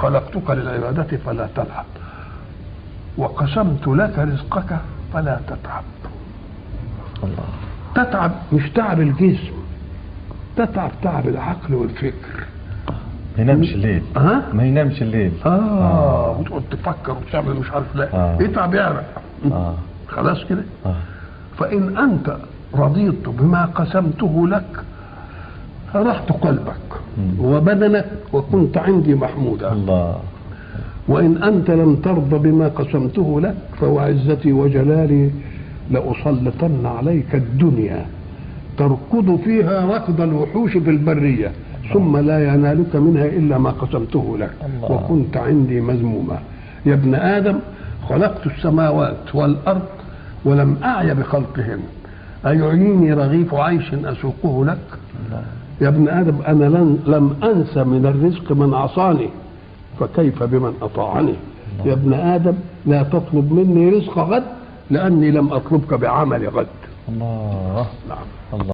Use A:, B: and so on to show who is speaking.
A: خلقتك للعبادة فلا تلعب، وقسمت لك رزقك فلا تتعب.
B: الله.
A: تتعب مش تعب الجسم، تتعب تعب العقل والفكر.
B: ما ينامش الليل.
A: ها؟
B: ما ينامش الليل.
A: وتقعد تفكر وتعمل مش عارف لا. اتعب يعرق. خلاص كده. فإن أنت رضيت بما قسمته لك فرحت قلبك وبدنك وكنت عندي محمودا.
B: الله.
A: وإن أنت لم ترض بما قسمته لك فوعزتي وجلالي لأسلطن عليك الدنيا تركض فيها ركض الوحوش في البرية، ثم لا ينالك منها إلا ما قسمته لك.
B: الله.
A: وكنت عندي مذموما. يا ابن آدم خلقت السماوات والأرض ولم أعي بخلقهن، أيعيني رغيف عيش أسوقه لك؟
B: الله.
A: يا ابن آدم أنا لم أنس من الرزق من عصاني، فكيف بمن أطاعني؟
B: الله.
A: يا ابن آدم لا تطلب مني رزق غد، لأني لم أطلبك بعمل غد.
B: الله.
A: نعم.
B: الله.